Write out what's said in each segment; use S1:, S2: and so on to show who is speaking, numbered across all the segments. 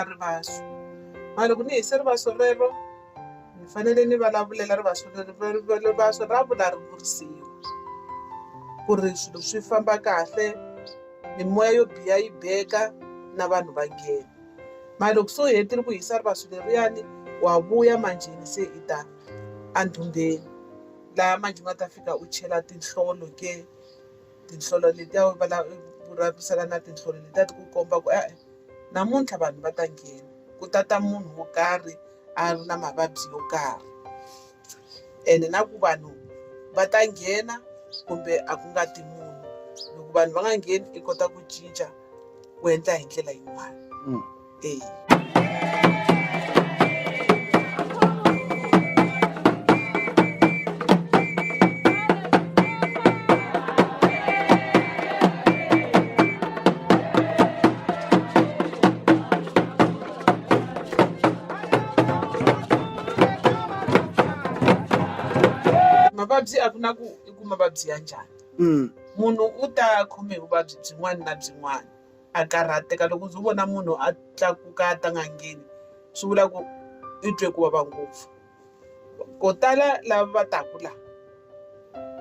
S1: rivaso. Mara loko ni hise rivaso rero ni fanele ni vulavulela rivaso rivaso ra vulavurisiwa ku ri swilo swi famba kahle mimoya yo biha yi beka na vanhu va nghena. Mara loko se u hetile ku hisa rivaso leriyani wa vuya manjheni se i ta endhumbeni laha manjhe u nga ta fika u chela tinhlolo ke tinhlolo letiya u vulavurisana na tinhlolo letiya ti ku komba ku e-e namuntlha vanhu va ta nghena ku tata munhu wo karhi a ri na mavabyi yo karhi ene na ku vanhu va ta nghena kumbe a ku nga ti munhu loko vanhu va nga ngheni i kota ku cinca u endla hi ndlela yin'wana e. Mavabyi a ku na ku i ku mavabyi ya njhani munhu u ta khome hi vuvabyi byin'wana na byin'wana a karhateka loko ndzo vona munhu a tlakuka a ta n'angeni swi vula ku i twe ku vava ngopfu ko tala lava va taku la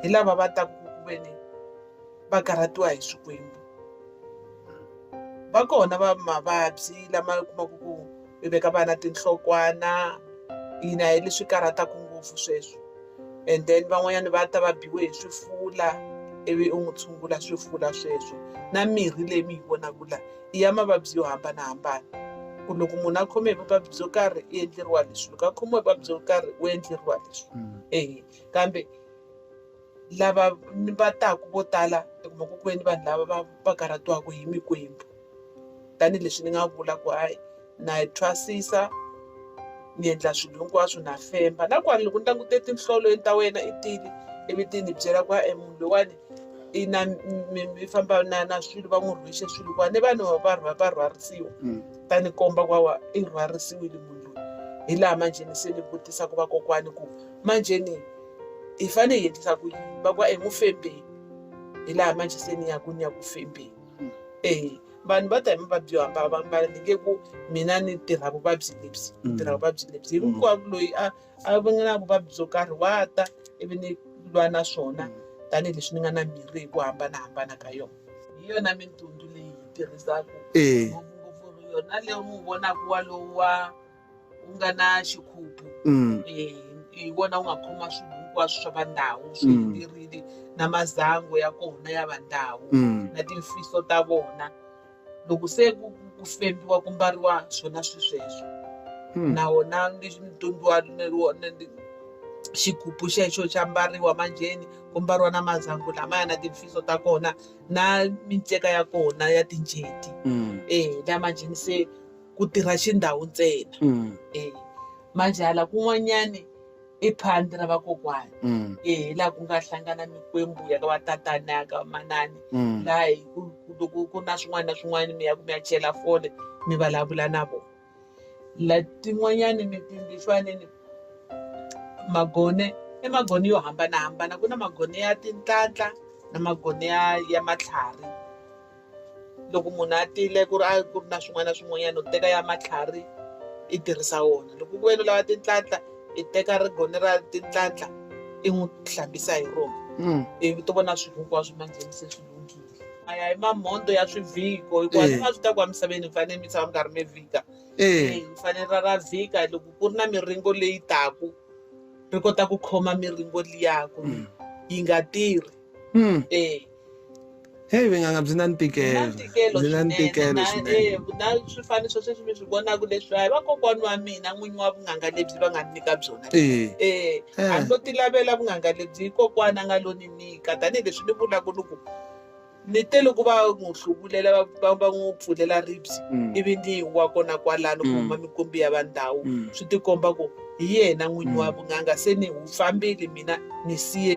S1: hi lava va taku ku ve ni va karhatiwa hi swikwembu va kona va mavabyi lama u kumaka ku i veka vana tinhlokwana yini a hi leswi karhataka ngopfu sweswo and then van'wanyana va ta va biwe hi swifula ivi u n'wi tshungula swifula sweswo na mirhi leyi mi yi vonaka la i ya mavabyi yo hambanahambana ku loko munhu a khome hi vuvabyi byo karhi i endleriwa leswi loko a khomiwe hi vuvabyi byo karhi u endleriwa leswi eya kambe lava va taku vo tala u kuma ku ku ve ni vanhu lava va va karhatiwaka hi mikwembu tanihileswi ni nga vula ku hayi na yi thwasisa ni endla swilo hinkwaswo na femba na kwala loko ni langute tinhlolo ta wena i tile ivi ti ni byela ku e munhu loyiwani i na mi famba na na swilo va n'wi rhwexe swilo kwa ni vanhu va va rhwarisiwa ta ni komba ku hawa i rhwarisiwile munhu loyi hi laha manjheni se ni vutisaka vakokwani ku manjheni hi fanele hi endlisa ku yini va ku e n'wi fembeni hi laha manjhe se ni ya ku ni ya ku fembeni e vanhu va ta hi mavabyi yo hambanahambana ni nge ku mina ni tirha vuvabyi lebyi ni tirha vuvabyi lebyi hinkwavo loyi a a nga na vuvabyi byo karhi wa ta ivi ni lwa na swona tanihileswi ni nga na mirhi hi ku hambanahambana ka yona hi yona mintundu leyi hi tirhisaka ngopfungopfu yona leyi mu vonaka walowu wa wu nga na xikhubu hi wona wu nga khoma swilo hinkwaswo swa vandhawu swi helerile na mazango ya kona ya vandhawu na timfihlo ta vona loko se ku ku fembiwa ku mbariwa swona swi sweswo na wona ntundu wa xigubu xexo xa mbariwa manjheni ku mbariwa na mazango lamaya na timfihlo ta kona na minceka ya kona ya tinjeti e la manjheni se ku tirha xindhawu ntsena e manjhe hala kun'wanyani i phandi ra vakokwani e laha ku nga hlangana mikwembu ya ka vatatana ya ka manani laha hi ku loko ku na swin'wana na swin'wana mi ya ku mi ya chela fole mi vulavula na vona la tin'wanyani lexiwani ni magone i magone yo hambanahambana ku na magone ya tintlantla na magone ya ya matlhari loko munhu a tile ku ri a ku ri na swin'wana na swin'wanyana u teka ya matlhari i tirhisa wona loko ku ve u lava tintlantla i teka rigone ra tintlantla i n'wi hlambisa hi rona ivi to vona swilo hinkwaswo manjheni se swi lunghile a ya hi mamhondzo ya swivhiko hikuva ni nga swi ta ku emisaveni mi fanele mi tshama mi karhi mi vhika mi fanele ra ra vhika loko ku ri na miringo leyi taku ri kota ku khoma miringo liya ku yi nga tirhi e
S2: Heyi vun'anga byi na ntikelo
S1: byi na ntikelo swinene na swifaniso sweswi mi swi vonaka leswi hayi vakokwani wa mina n'winyi wa vun'anga lebyi va nga ni nyika byona e a ni lo ti lavela vun'anga lebyi hi kokwana a nga lo ni nyika tanihileswi ni vulaka ni ku ni te loko va n'wi hluvulela va va n'wi pfulela ribye ivi ni wa kona kwalano ku huma mikombi ya vandhawu swi tikomba ku hi yena n'winyi wa vun'anga se ni wu fambile mina ni siye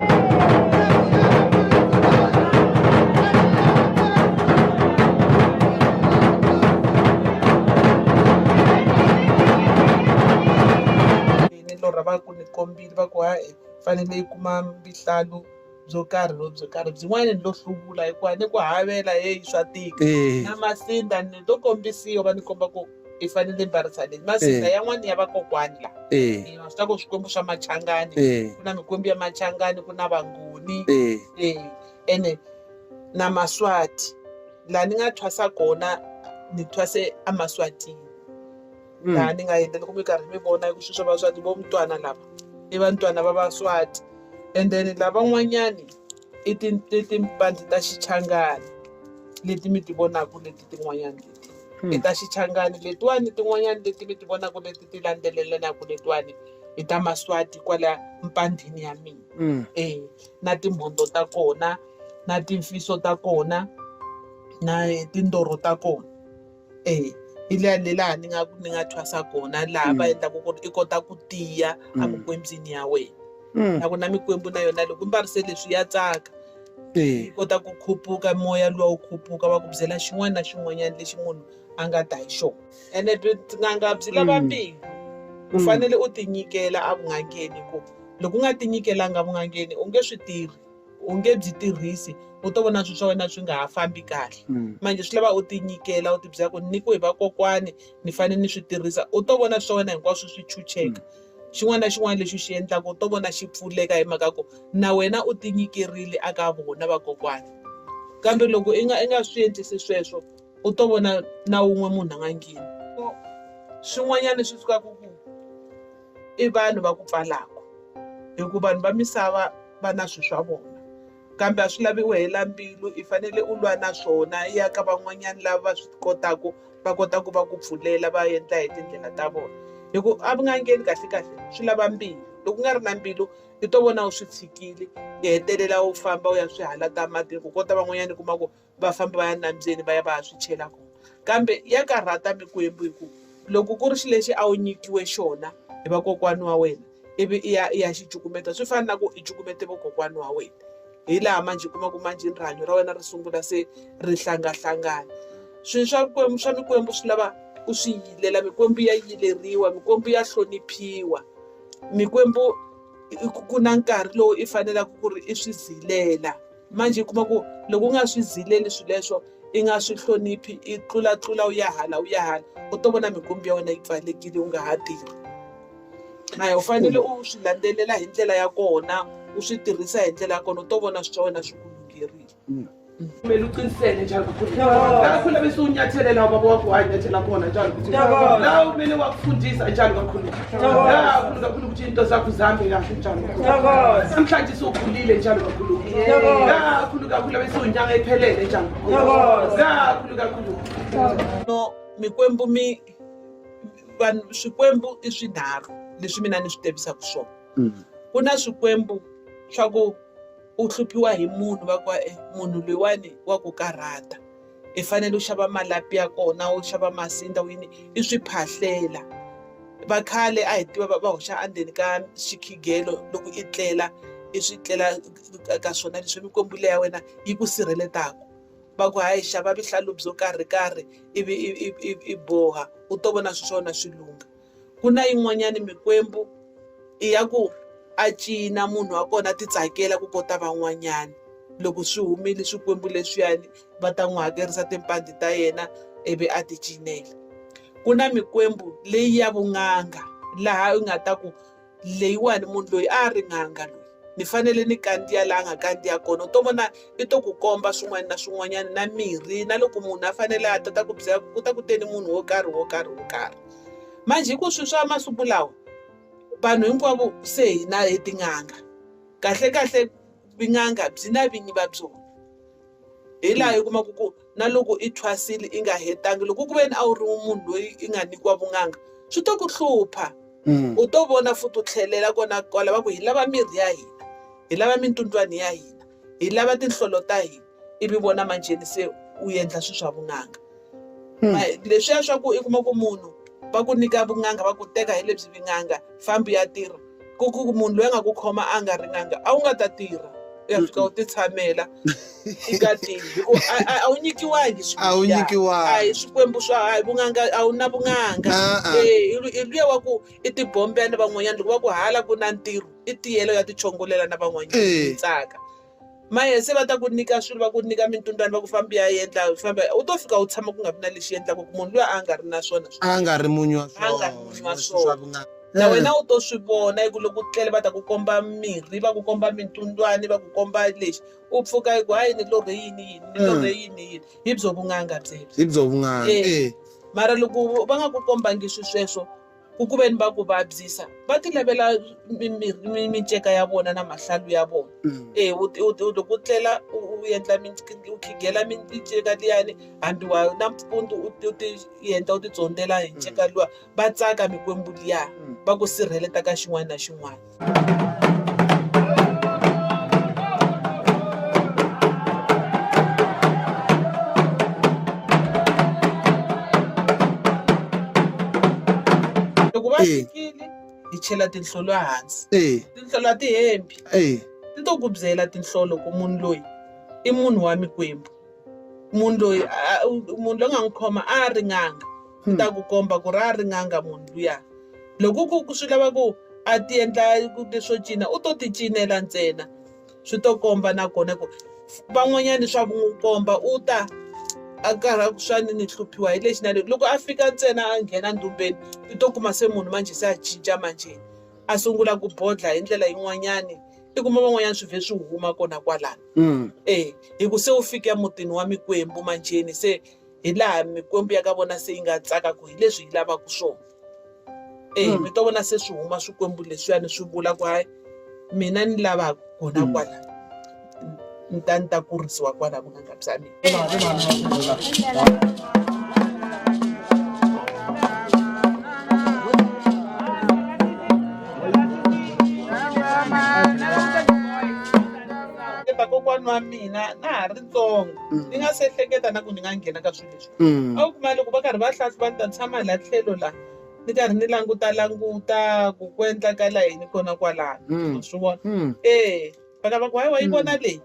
S1: ni lorha va ku ni kombile va ku hayi fanele yi kuma vuhlalu byo karhi lo byo karhi byin'wana ni lo hluvula hikuva ni ku havela heyi swa tika na masinda ni to kombisiwa va ni komba ku I fanele mbarisa leyi masindza yan'wani ya vakokwani la. Swi ta ku swikwembu swa machangani, ku na mikwembu ya machangani, ku na vangoni, ene na maswati. Laha ni nga thwasa kona ni thwase emaswatini. Laha ni nga endla loko mi karhi mi vona ku swilo swa vaswati vo mutwana lava i vantwana va vaswati, and then lavan'wanyani i timpandhi ta xichangani leti mi ti vonaka leti tin'wanyani leti i ta xichangani letiwani tin'wanyani leti mi ti vonaka leti ti landzelelanaka letiwani i ta maswati kwala mpandhini ya mina. Na timhondzo ta kona na timfiso ta kona na tindoro ta kona. I laha ni nga thwasa kona laha va endlaka ku ri i kota ku tiya emikwembini ya wena. Na ku na mikwembu na yona loko mbarise leswi ya tsaka, yi kota ku khupuka moya luwa wu khupuka va ku byela xin'wana na xin'wanyana lexi munhu a nga ta hi xona. Ene vun'anga byi lava mbilu, u fanele u tinyikela evun'angeni, ku loko u nga tinyikelanga vun'angeni u nge swi tirhi, u nge byi tirhisi, u to vona swilo swa wena swi nga ha fambi kahle. Manje swi lava u tinyikela, u ti byela ku nyikiwe hi vakokwani ni fanele ni swi tirhisa, u to vona swa wena hinkwaswo swi chucheka. Xin'wana na xin'wana lexi u xi endlaka u to vona xi pfuleka hi mhaka ku na wena u tinyikerile aka vona vakokwani. Kambe loko i nga swi endlisi sweswo u to vona na wun'we munhu a nga ngheni. Swin'wanyana swi sukaka ku i vanhu va ku pfalaka, hikuva vanhu va misava va na swilo swa vona, kambe a swi lavi u hela mbilu, i fanele u lwa na swona, i ya ka van'wanyana lava va swi kotaka va kota ku va ku pfulela va endla hi tindlela ta vona. Hi ku a vun'angeni kahle kahle swi lava mbilu, loko u nga ri na mbilu i to vona u swi tshikile, i hetelela u famba u ya swi halata matini, ku kota van'wanyana u kuma ku va famba va ya nambyeni va ya va ya swi chela kona. Kambe ya karhata mikwembu, hi ku loko ku ri xilo lexi a wu nyikiwe xona hi vakokwani wa wena ivi i ya i ya xi cukumeta, swi fana na ku i cukumete vokokwani wa wena. Hi laha manjhe u kuma ku manjhe rihanyo ra wena ri sungula se ri hlangahlangana. Swilo swa mikwembu swa mikwembu swi lava u swi yilela, mikwembu ya yileriwa, mikwembu ya hloniphiwa, mikwembu ku na nkarhi lowu i faneleke ku ri i swi zilela. Manjhe u kuma ku loko u nga swi zileli swilo leswo, i nga swi hloniphi, i tlulatlula u ya hala u ya hala, u to vona mikwembu ya wena yi pfalekile u nga ha tirhi. Na u fanele u swi landzelela hi ndlela ya kona, u swi tirhisa hi ndlela ya kona, u to vona swi swa wena swi ku lungherile.
S3: Kumele uqinisele njalo kakhulu. La khula bese unyathelela ubaba wakho wanyathela khona njalo ukuthi. La kumele wakufundisa njalo kakhulu. La khulu kakhulu ukuthi into zakho zihambe kahle njalo. Namhlanje usukhulile njalo kakhulu. La khulu kakhulu bese unyanga iphelele njalo. La khulu kakhulu.
S1: No mikwembu mi vanhu swikwembu i swinharhu leswi mina ni swi tivisaka swona. Ku na swikwembu swa ku u hluphiwa hi munhu va ku munhu loyiwani wa ku karhata, i fanele u xava malapi ya kona, u xava masinda u yini i swi phahlela. Va khale a hi tiva va hoxa endzeni ka xikhigelo loko i tlela i swi tlela ka swona leswi mikwembu leya ya wena yi ku sirheletaka. Va ku hayi xava vuhlalu byo karhi karhi ivi i boha u to vona swilo swa wena swi lungha. Ku na yin'wanyani mikwembu i ya ku a cina munhu wa kona a ti tsakela ku kota van'wanyana, loko swi humile swikwembu leswiyani va ta n'wi hakerisa timpandhi ta yena ivi a ti cinela. Ku na mikwembu leyi ya vun'anga laha u nga ta ku leyiwani munhu loyi a ri n'anga loyi ni fanele ni kandziya laha a nga kandziya kona, u to vona i to ku komba swin'wana na swin'wanyana na mirhi na loko munhu a fanele a ta ta ku byela ku ta ku teni munhu wo karhi wo karhi wo karhi. Manjhe hi ku swilo swa masiku lawa vanhu hinkwavo se hina hi tin'anga, kahle kahle vun'anga byi na vinyi va byona. Hi laha i kumaka ku na loko i thwasile i nga hetangi loko ku ve ni a wu ri munhu loyi i nga nyikiwa vun'anga swi to ku hlupha. U to vona futhi u tlhelela kona kwala va ku hi lava mirhi ya hina, hi lava mintundwani ya hina, hi lava tinhlolo ta hina, ivi vona manjheni se u endla swilo swa vun'anga. Leswiya swa ku i kuma ku munhu va ku nyika vun'anga va ku teka hi lebyi vun'anga fambi ya tirha, ku ku munhu loyi a nga ku khoma a nga ri n'anga a wu nga ta tirha, u ya fika u ti tshamela i nga tirhi hi ku a wu nyikiwangi swilo
S2: A wu
S1: leswiya.
S2: nyikiwangi.
S1: A hi swikwembu swa hayi vun'anga a wu na vun'anga. I luya wa ku i tibombela na van'wanyana loko va ku hala ku na ntirho i tiyela u ya tichongolela na van'wanyana i tsaka. Maye se va ta ku nyika swilo va ku nyika mintundwani va ku fambi ya endla famba u to fika u tshama ku nga vi na lexi endlaka ku munhu luya a nga ri na swona
S2: a nga ri munyu wa
S1: A nga ri munyu wa
S2: swona
S1: swona. Na wena u to swi vona hi ku loko u tlele va ta ku komba mirhi va ku komba mintundwani va ku komba lexi u pfuka hi ku hayi ni lorhe yini yini ni lorhe yini yini hi byo vun'anga byebyo
S2: hi byo vun'anga
S1: Eh. Mara loko va nga ku kombangi swi sweswo ku ku veni va ku vabyisa va ti lavela miceka ya vona na mahlalu ya vona e loko u tlela u endla u khigela miceka liyani hambi wa nampundzu u ti endla u ti tsondzela hi nceka luwa va tsaka mikwembu liya va ku sirheleta ka xin'wana na xin'wana. Loko va fikile hi chela tinhlolo ehansi tinhlolo a ti hembi ti to ku byela tinhlolo ku munhu loyi i munhu wa mikwembu munhu loyi munhu loyi nga n'wi khoma a ri n'anga ti ta ku komba ku ri a ri n'anga munhu luya loko ku ku swi lava ku a ti endla leswo cina u to ti cinela ntsena swi to komba nakona ku van'wanyani swa ku n'wi komba u ta a karhi a ku swa ni ni hluphiwa hi lexi na lexi loko a fika ntsena a nghena ndumbeni i to kuma se munhu manjhe se a cinca manjheni a sungula ku bodla hi ndlela yin'wanyani i kuma van'wanyana swi vhe swi huma kona kwalano e hi ku se u fika emutini wa mikwembu manjheni se hi laha mikwembu ya ka vona se yi nga tsaka ku hi leswi hi lavaka swona e mi to vona se swi huma swikwembu leswiyani swi vula ku hayi mina ni lava kona kwala ni ta ni ta kurisiwa kwala vun'anga bya mina. Kokwani wa mina na ha ri ntsongo ni nga se hleketa na ku ni nga nghena ka swilo leswi a wu kuma loko va karhi va hlahluva ni ta tshama la tlhelo la ni karhi ni languta languta ku ku endlakala yini kona kwalano swi vona e va ka va ku hayi wa yi vona leyi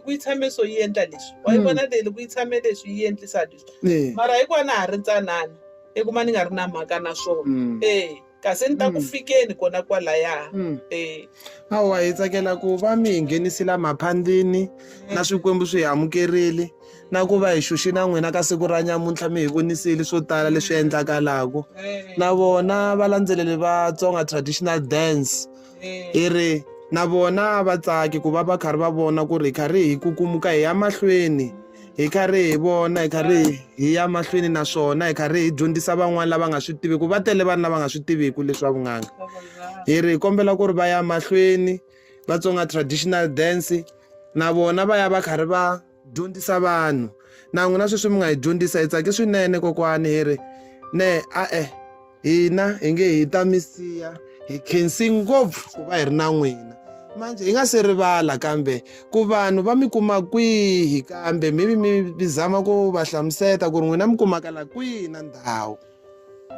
S1: ku yi tshame so yi endla leswi wa yi vona leyi loko yi tshame leswi yi endlisa leswi mara hikuva na ha ri ntsanana i kuma ni nga ri na mhaka na swona e kasi ni ta ku fikeni kona kwalaya e
S2: Hawa hi tsakela ku va mi hi nghenisile maphandini na swikwembu swi hi amukerile na ku va hi xuxi na n'wina ka siku ra nyamuntlha mi hi vonisile swo tala leswi endlakalaku na vona valandzeleri va Tsonga traditional dance hi ri na vona va tsaki ku va va karhi va vona ku ri hi karhi hi kukumuka hi ya mahlweni hi karhi hi vona hi karhi hi ya mahlweni naswona hi karhi hi dyondzisa van'wani lava nga swi tiviku va tele vanhu lava nga swi tiviku leswa vun'anga hi ri hi kombela ku ri va ya mahlweni va Tsonga traditional dance na vona va ya va karhi va dyondzisa vanhu na n'wina sweswi mi nga hi dyondzisa hi tsake swinene kokwani hi ri ne a-e hina hi nge hi ta mi siya hi khensi ngopfu ku va hi ri na n'wina manje hi nga se rivala kambe ku vanhu va mi kuma kwihi kambe maybe mi zama ku va hlamuseta ku ri n'wina mi kumakala kwihi na ndhawu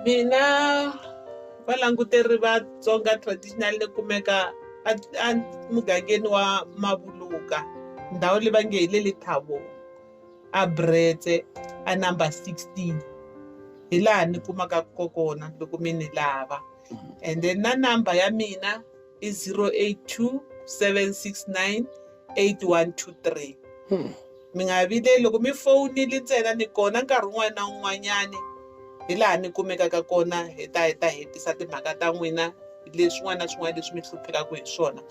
S1: mina valanguteri va Tsonga traditional ni kumeka a mugangeni wa Mavuluka ndhawu leyi va nge hi le Lethabong a Bretse a number 16 hi laha ni kumaka kona loko mi ni lava and then na number ya mina i 082 769 8123 mi nga vileli loko mi fowunile ntsena ni kona nkarhi wun'wana na wun'wanyani hi laha ni kumekaka kona hi ta hi ta hetisa timhaka ta n'wina leswin'wana na swin'wana leswi mi hluphekaka hi swona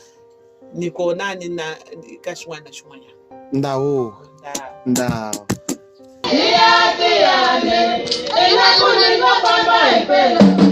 S1: ni kona ni na ka xin'wana na xin'wanyana
S2: ndhawu ndhawu
S4: Tiyane, ingaku ni nga famba hi pela.